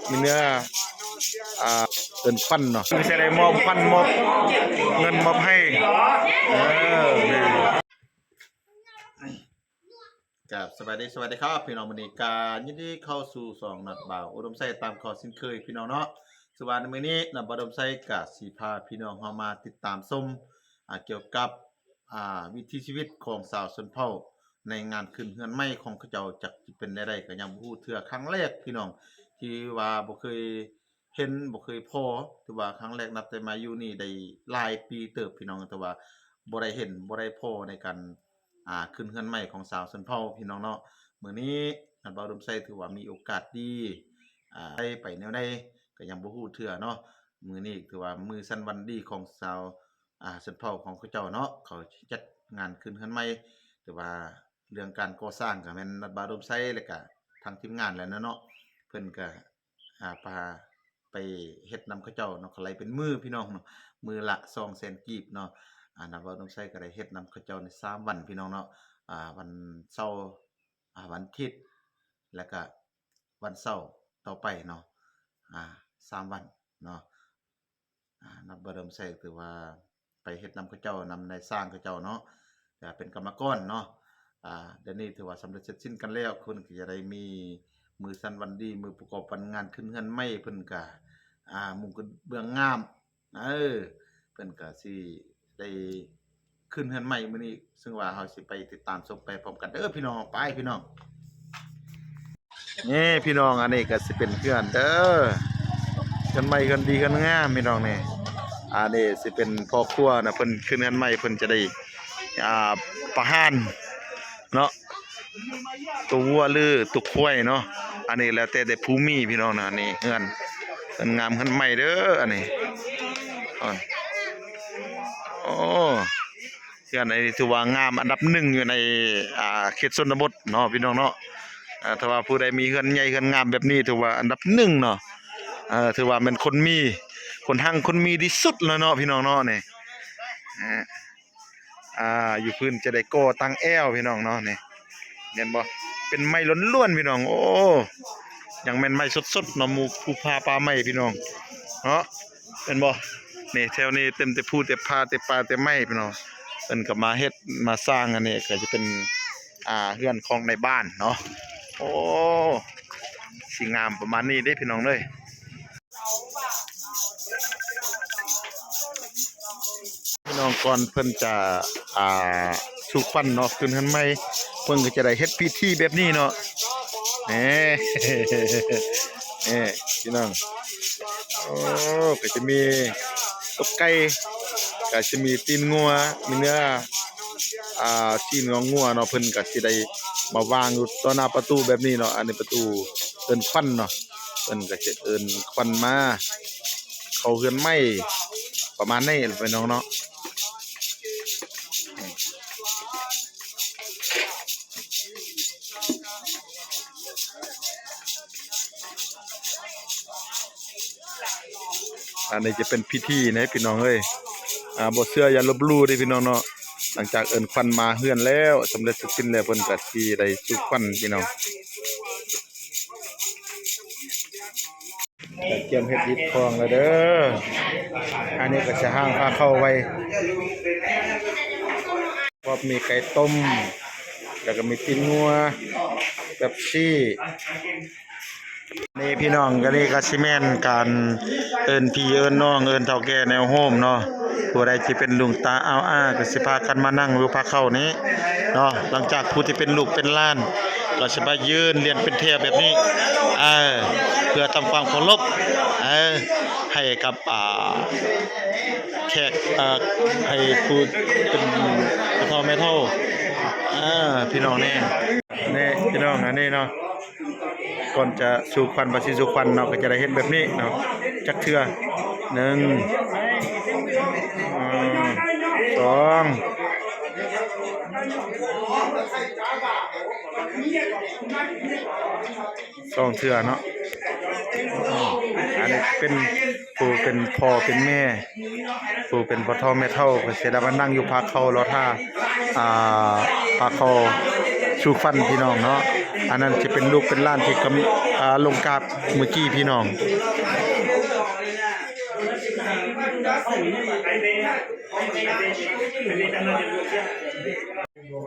ມີເນື້ອ ອ່າ ເອີ້ນຂວັນເນາະ ຄືຊິໄດ້ມອບຂວັນ ມອບເງິນ ມອບໄຮ່ ເອີ ກາບສະບາຍດີ ສະຫວັດດີຄັບພີ່ນ້ອງ ມື້ນີ້ກະຍິນດີເຂົ້າສູ່ຊ່ອງນັດບ່າວອຸດົມໄຊຕາມເຄີຍເຊັ່ນເຄີຍພີ່ນ້ອງເນາະ. ສຳລັບໃນມື້ນີ້ນັດບ່າວອຸດົມໄຊກະຊິພາພີ່ນ້ອງເຮົາມາຕິດຕາມຊົມ ອ່າ ກ່ຽວກັບ ອ່າ ວິຖີຊີວິດຂອງຊາວຊົນເຜົ່າໃນງານຂຶ້ນເຮືອນໃໝ່ຂອງເຂົາເຈົ້າ ຈັກຊິເປັນແນວໃດກະຍັງບໍ່ຮູ້ເທື່ອ ຄັ້ງແລກພີ່ນ້ອງ ທີ່ວ່າບໍ່ເຄີຍ ເຫັນບໍ່ເຄີຍພໍ້ ຖືວ່າຄັ້ງແລກ ນັບແຕ່ມາຢູ່ນີ້ໄດ້ຫຼາຍປີເຕີບພີ່ນ້ອງ ແຕ່ວ່າບໍ່ໄດ້ເຫັນບໍ່ໄດ້ພໍ້ໃນການ ອ່າ ຂຶ້ນເຮືອນໃໝ່ຂອງຊາວຊົນເຜົ່າພີ່ນ້ອງເນາະ. ມື້ນີ້ທ່ານບ່າວອຸດົມໄຊຖືວ່າມີໂອກາດດີ ອ່າ ໄດ້ໄປແນວໃດກໍຍັງບໍ່ຮູ້ເທື່ອເນາະ. ມື້ນີ້ຖືວ່າມື້ສັນວັນດີຂອງຊາວ ອ່າ ຊົນເຜົ່າຂອງເຂົາເຈົ້າເນາະ ເຂົາຈັດງານຂຶ້ນເຮືອນໃໝ່ ແຕ່ວ່າເລື່ອງການກໍ່ສ້າງກໍແມ່ນນັດບ່າວອຸດົມໄຊ ແລະກະທາງທີມງານແຫຼະເນາະ ເພິ່ນກະ ອ່າ ພາໄປເຮັດນຳເຂົາເຈົ້າເນາະ ກະໄລ່ເປັນມື້ພີ່ນ້ອງເນາະ ມື້ລະສອງແສນກີບເນາະ. ອ່າ ນັດບ່າວອຸດົມໄຊກະໄດ້ເຮັດນຳເຂົາເຈົ້າໃນສາມວັນພີ່ນ້ອງເນາະ ອ່າ ວັນເສົາ ອ່າ ວັນອາທິດ ແລະກະວັນເສົາຕໍ່ໄປເນາະ ອ່າ ສາມວັນເນາະ. ອ່າ ນັດບ່າວອຸດົມໄຊຖືວ່າໄປເຮັດນຳເຂົາເຈົ້າ ນຳນາຍຊ່າງເຂົາເຈົ້າເນາະ ກະເປັນກຳມະກອນເນາະ. ອ່າ ດຽວນີ້ຖືວ່າສຳເລັດເສັດສິ້ນກັນແລ້ວ ເພິ່ນກະຈະໄດ້ມີມື້ສັນວັນດີ ມື້ປະກອບວັນງານຂຶ້ນເຮືອນໃໝ່ ເພິ່ນກະ ອ່າ ມຸງກະເບື້ອງງາມ ເອີ ເພິ່ນກະຊິໄດ້ຂຶ້ນເຮືອນໃໝ່ມື້ນີ້ ເຊິ່ງວ່າເຮົາຊິໄປຕິດຕາມຊົມໄປພ້ອມກັນເດີພີ່ນ້ອງ. ໄປພີ່ນ້ອງ. ນີ້ພີ່ນ້ອງ ອັນນີ້ກໍຊິເປັນເຮືອນເດີ ເຮືອນໃໝ່ ເຮືອນດີ ເຮືອນງາມພີ່ນ້ອງນີ້. ອັນນີ້ຊິເປັນພໍ່ຄົວນະ ເພິ່ນຂຶ້ນເຮືອນໃໝ່ ເພິ່ນຈະໄດ້ ອ່າ ປະຫານເນາະ ຕົວວັວ ຫຼື ຕົວຄວາຍເນາະ ອັນນີ້ແລ້ວແຕ່ ແຕ່ຜູ້ມີພີ່ນ້ອງນະ. ນີ້ເຮືອນ ເຮືອນງາມ ເຮືອນໃໝ່ເດີ ອັນນີ້ ໂອ້ ເຮືອນອັນນີ້ຖືວ່າງາມອັນດັບໜຶ່ງຢູ່ໃນ ອ່າ ເຂດຊົນນະບົດເນາະພີ່ນ້ອງເນາະ. ເອີ ຖ້າວ່າຜູ້ໃດມີເຮືອນໃຫຍ່ເຮືອນງາມແບບນີ້ ຖືວ່າອັນດັບໜຶ່ງເນາະ ເອີ ຖືວ່າແມ່ນຄົນມີ ຄົນຮັ່ງຄົນມີທີ່ສຸດແລ້ວເນາະພີ່ນ້ອງເນາະ. ນີ້ ອ່າ ຢູ່ພື້ນຈະໄດ້ກໍ່ຕັ້ງແອວພີ່ນ້ອງເນາະ. ນີ້ ເຫັນບໍ່ ເປັນໄມ້ລ້ວນໆ ພີ່ນ້ອງ. ໂອ້ ຍັງແມ່ນໄມ້ສົດໆເນາະ ໝູ່ພູຜາປ່າໄມ້ພີ່ນ້ອງເນາະ ເຫັນບໍ່. ນີ້ ແຖວນີ້ເຕັມແຕ່ພູແຕ່ຜາແຕ່ປ່າແຕ່ໄມ້ພີ່ນ້ອງ. ເພິ່ນກໍມາເຮັດມາສ້າງ ອັນນີ້ກໍຈະເປັນ ອ່າ ເຮືອນຂອງນາຍບ້ານເນາະ. ໂອ້ ຊິງາມປະມານນີ້ເດ້ພີ່ນ້ອງເອີຍ. ພີ່ນ້ອງ ກ່ອນເພິ່ນຈະ ອ່າ ສູ່ຂວັນເນາະ ຂຶ້ນເຮືອນໃໝ່ ເພິ່ນກໍຈະໄດ້ເຮັດພິທີແບບນີ້ເນາະ. ນີ້ ນີ້ພີ່ນ້ອງ ໂອ້ ກໍຈະມີຕົກໄກ່ ກໍຈະມີຕີນງົວ ມີເນື້ອ ອ່າ ຊີ້ນຂອງງົວເນາະ ເພິ່ນກໍຊິໄດ້ມາວາງຢູ່ຕໍ່ໜ້າປະຕູແບບນີ້ເນາະ. ອັນນີ້ປະຕູເອີ້ນຂວັນເນາະ ເພິ່ນກໍຈະເອີ້ນຂວັນມາເຂົ້າເຮືອນໃໝ່ ປະມານນີ້ພີ່ນ້ອງເນາະ. ອັນນີ້ຈະເປັນພິທີນະພີ່ນ້ອງເອີຍ ອ່າ ບໍ່ເຊື່ອຢ່າລົບຫຼູ່ເດ້ພີ່ນ້ອງເນາະ. ຫຼັງຈາກເອີ້ນຂວັນມາເຮືອນແລ້ວ ສຳເລັດເສັດສິ້ນແລ້ວ ເພິ່ນກໍຊິໄດ້ສູ່ຂວັນພີ່ນ້ອງ. ກະກຽມເຮັດຮີດຄອງແລ້ວເດີ. ອັນນີ້ກໍຈະຫ້າງພາເຂົ້າໄວ້ ພວກມີໄກ່ຕົ້ມ ແລ້ວກໍມີຕີນງົວ ເປັບຊີ. ນີ້ພີ່ນ້ອງ ກະນີ້ກະຊິແມ່ນການເອີ້ນພີ່ເອີ້ນນ້ອງ ເອີ້ນເຖົ້າແກ່ແນວໂຮມເນາະ. ຜູ້ໃດທີ່ເປັນລຸງຕາອາວອາ ກໍຊິພາກັນມານັ່ງຢູ່ພາເຂົ້ານີ້ເນາະ. ຫຼັງຈາກຜູ້ທີ່ເປັນລູກເປັນຫຼານ ກໍຊິມາຢືນລຽນເປັນແຖວແບບນີ້ ເອີ ເພື່ອທຳຄວາມເຄົາລົບ ເອີ ໃຫ້ກັບ ອ່າ ແຂກ ເອີ ໃຫ້ຜູ້ເປັນພໍ່ເຖົ້າແມ່ເຖົ້າ ເອີ ພີ່ນ້ອງແນ່. ນີ້ພີ່ນ້ອງ ອັນນີ້ເນາະ ກ່ອນຈະສູ່ຂວັນ ວ່າຊິສູ່ຂວັນເນາະ ກໍຈະໄດ້ເຮັດແບບນີ້ເນາະ ຈັກເທື່ອ ໜຶ່ງ ສອງ ສອງເທື່ອເນາະ. ອັນນີ້ເປັນຜູ້ເປັນພໍ່ເປັນແມ່ ຜູ້ເປັນພໍ່ເຖົ້າແມ່ເຖົ້າ ເພິ່ນຊິໄດ້ມານັ່ງຢູ່ພາເຂົ້າລໍຖ້າ ອ່າ ພາເຂົ້າສູ່ຂວັນພີ່ນ້ອງເນາະ. ອັນນັ້ນຊິເປັນລູກເປັນຫຼານທີ່ກຳ ອາ ລົງກາບມື້ກີ້ພີ່ນ້ອງ.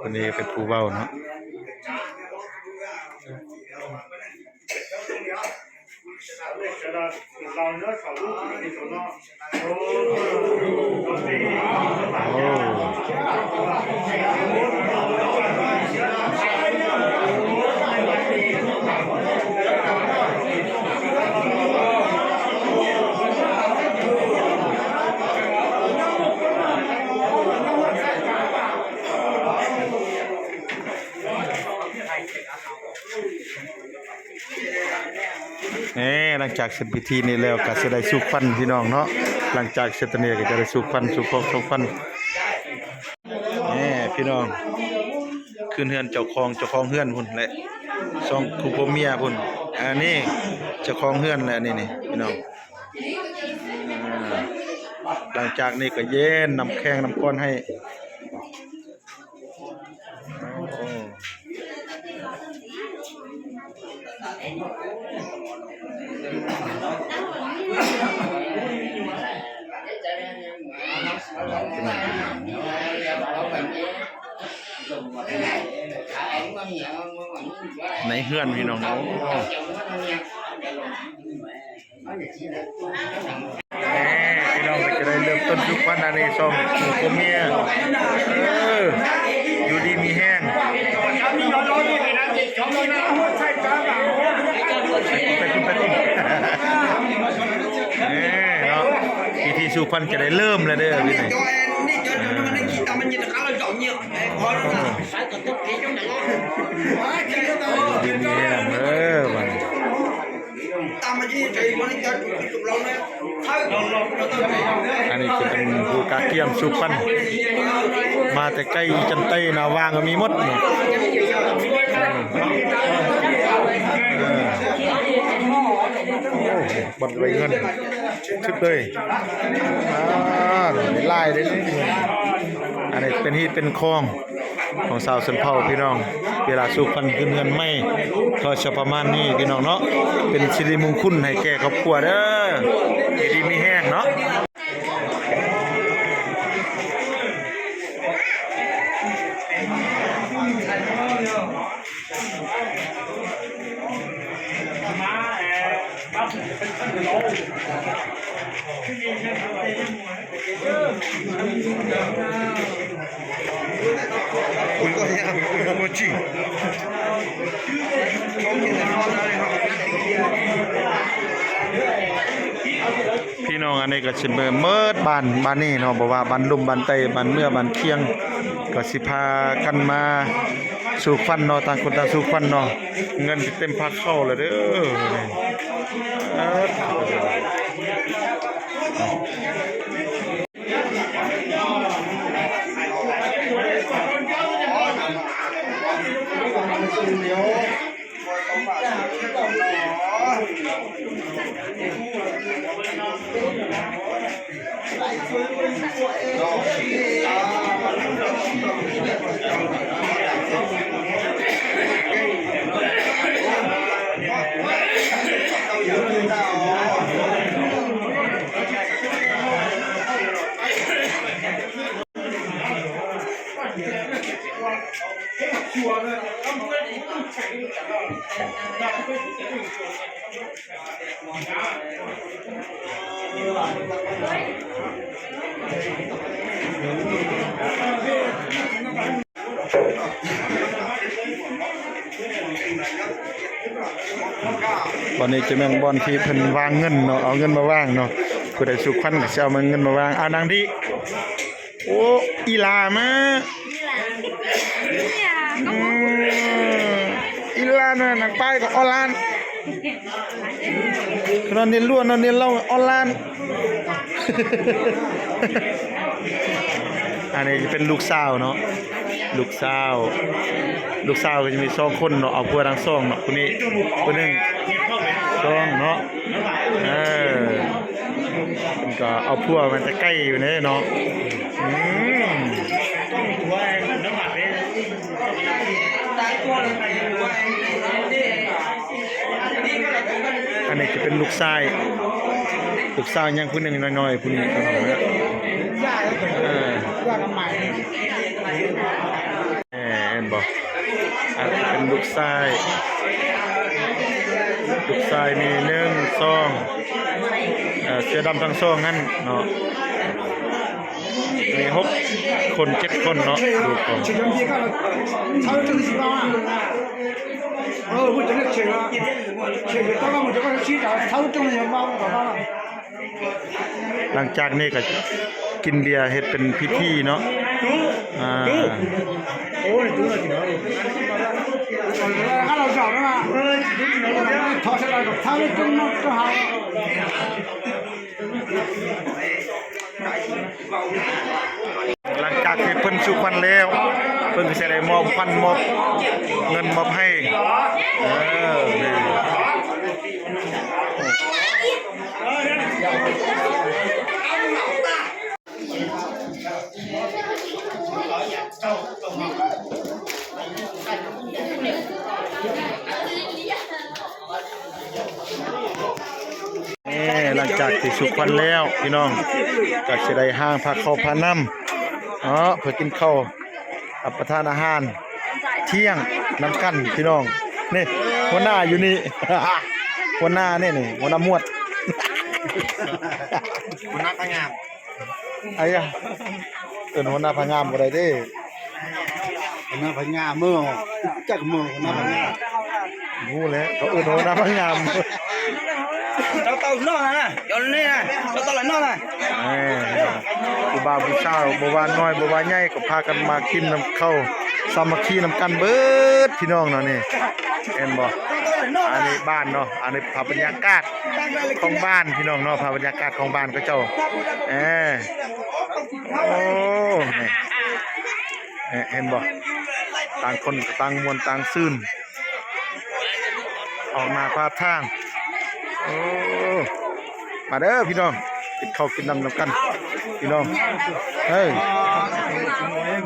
ຄົນນີ້ເປັນຜູ້ເວົ້າເນາະ. ແນ່ ຫຼັງຈາກເສັດພິທີນີ້ແລ້ວ ກໍຊິໄດ້ສູບຄວັນພີ່ນ້ອງເນາະ. ຫຼັງຈາກເສັດຕົວນີ້ກໍຈະໄດ້ສູບຄວັນ ສູບຄວັນ ສູບຄວັນ. ແນ່ ພີ່ນ້ອງ ຂຶ້ນເຮືອນເຈົ້າຂອງ ເຈົ້າຂອງເຮືອນພຸ້ນແຫຼະ ສອງຄູ່ຜົວເມຍພຸ້ນ. ອັນນີ້ເຈົ້າຂອງເຮືອນແຫຼະ ນີ້ ນີ້ ພີ່ນ້ອງ. ອ່າ ຫຼັງຈາກນີ້ກໍເຢັນ ນຳແຂ້ງນຳກ້ອນໃຫ້. ໃນເຮືອນພີ່ນ້ອງເນາະ. ແນ່ ພີ່ນ້ອງກໍຈະໄດ້ເລີ່ມຕົ້ນສູ່ຂວັນອັນນີ້ ສອງຜົວເມຍ ເອີ ຢູ່ດີມີແຮງ. ໄປພຸ້ນ ໄປພຸ້ນ ໄປພຸ້ນ. ແນ່ເນາະ ພິທີສູ່ຂວັນຈະໄດ້ເລີ່ມແລ້ວເດີ ນີ້ ນີ້ ເອີ ຢູ່ດີມີແຮງເດີ ບັດນີ້. ອັນນີ້ຈະເປັນຜູ້ກະກຽມສູ່ຂວັນ ມາແຕ່ໄກ ອີຈັນໄຕ ນາຫວ່າງກໍມີໝົດເນາະ. ເອີ ເອີ ໂອ້ ບ່ອນໄວ້ເງິນ ຊຶບເລີຍ. ອ່າ ຫຼາຍເດ້ນີ້. ອັນນີ້ເປັນຮີດເປັນຄອງຂອງຊາວຊົນເຜົ່າພີ່ນ້ອງ ເວລາສູ່ຂວັນຂຶ້ນເຮືອນໃໝ່ ກໍຈະປະມານນີ້ພີ່ນ້ອງເນາະ. ເປັນສິລິມຸງຄຸນໃຫ້ແກ່ຄອບຄົວເດີ ຢູ່ດີມີແຮງເນາະ. ພີ່ນ້ອງ ອັນນີ້ກໍຊິເໝິດບ້ານ ບ້ານນີ້ເນາະ ບໍ່ວ່າບ້ານລຸ່ມ ບ້ານໃຕ້ ບ້ານເມືອ ບ້ານຄຽງ ກໍຊິພາກັນມາສູ່ຂວັນເນາະ ຕ່າງຄົນຕ່າງສູ່ຂວັນເນາະ. ເງິນຊິເຕັມພາກເຂົ້າແລ້ວເດີ. ບ່ອນນີ້ຈະແມ່ນບ່ອນທີ່ເພິ່ນວາງເງິນເນາະ ເອົາເງິນມາວາງເນາະ. ຜູ້ໃດສູ່ຂວັນກໍຊິເອົາເງິນມາວາງ. ເອົານາງດີ. ໂອ້ ອີຫຼາມາ ອີຫຼາ ອືມ ອີຫຼານະ ນາງປ້າຍກໍອໍລານ ນອນເນລວນ ນອນເນລາວ ອໍລານ. ອັນນີ້ຈະເປັນລູກສາວເນາະ ລູກສາວ ລູກສາວກໍຈະມີສອງຄົນເນາະ ເອົາຜົວທັງສອງເນາະ ຜູ້ນີ້ຜູ້ໜຶ່ງ ສອງເນາະ. ເອີ ເພິ່ນກໍເອົາຜົວມາແຕ່ໄກຢູ່ເດ້ເນາະ. ອືມ. ອັນນີ້ຈະເປັນລູກຊາຍ ລູກສາວຍັງຜູ້ໜຶ່ງນ້ອຍໆ ຜູ້ນີ້ ເອີ ເອີ ເຫັນບໍ່? ອາດຈະເປັນລູກຊາຍ ລູກຊາຍມີໜຶ່ງ ສອງ ເອີ ເສື້ອດຳທັງສອງຫັ້ນເນາະ ມີຫົກຄົນ ເຈັດຄົນເນາະ ລູກຂອງ ຫຼັງຈາກນີ້ກໍກິນເບຍເຮັດເປັນພິທີເນາະ ອ່າ ຫຼັງຈາກທີ່ເພິ່ນສູ່ຂວັນແລ້ວ ເພິ່ນກໍຊິໄດ້ມອບຂວັນ ມອບເງິນ ມອບໃຫ້ ເອີ ນີ້ ນີ້ ຫຼັງຈາກທີ່ສູ່ຂວັນແລ້ວ ພີ່ນ້ອງ ກໍຊິໄດ້ຫ້າງພາເຂົ້າພານ້ຳເນາະ ເພື່ອກິນເຂົ້າ ຮັບປະທານອາຫານທ່ຽງນຳກັນພີ່ນ້ອງ. ນີ້ຫົວໜ້າຢູ່ນີ້ ຫົວໜ້ານີ້ ນີ້ຫົວໜ້າໝວດ ຫົວໜ້າພະຍາມ ອາຍາ ເອີ້ນຫົວໜ້າພະຍາມບໍ່ໄດ້ເດ້ ຫົວໜ້າພະຍາມເອີ ຈັກເອີ ຫົວໜ້າພະຍາມ ຮູ້ແລ້ວ ເຂົາເອີ້ນຫົວໜ້າພະຍາມ ເຈົ້າເຕົ້ານອກນະ ເຈົ້ານີ້ນະ ເຈົ້າເຕົ້າຫຼາຍນອກນະ. ເອີ ຜູ້ບ່າວຜູ້ສາວ ບໍ່ວ່ານ້ອຍບໍ່ວ່າໃຫຍ່ ກໍພາກັນມາກິນນຳເຂົ້າ ສາມັກຄີນຳກັນເບິດພີ່ນ້ອງເນາະ ນີ້ ເຫັນບໍ່? ອັນນີ້ບ້ານເນາະ ອັນນີ້ພາບບັນຍາກາດຂອງບ້ານພີ່ນ້ອງເນາະ ພາບບັນຍາກາດຂອງບ້ານເຂົາເຈົ້າ ເອີ ໂອ້ ນີ້ ເຫັນບໍ່? ຕ່າງຄົນກໍຕ່າງມ່ວນຕ່າງຊື່ນ ອອກໜ້າປາກທາງ ໂອ້ ມາເດີພີ່ນ້ອງ ກິນເຂົ້າກິນນ້ຳນຳກັນພີ່ນ້ອງ ເອີ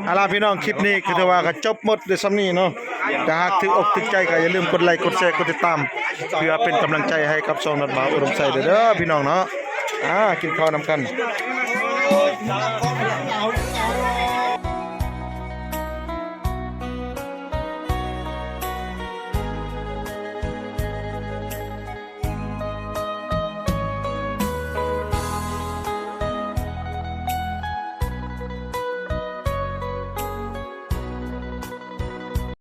ເອົາລະພີ່ນ້ອງ ຄລິບນີ້ກໍຖືວ່າກໍຈົບໝົດໄດ້ຊ່ຳນີ້ເນາະ ຖ້າຫາກຖືກອົກຖືກໃຈກໍຢ່າລືມກົດໄລ ກົດແຊ ກົດຕິດຕາມ ເພື່ອເປັນກຳລັງໃຈໃຫ້ກັບຊ່ອງນັດບ່າວອຸດົມໄຊເດີພີ່ນ້ອງເນາະ ອ່າ ກິນເຂົ້ານຳກັນ.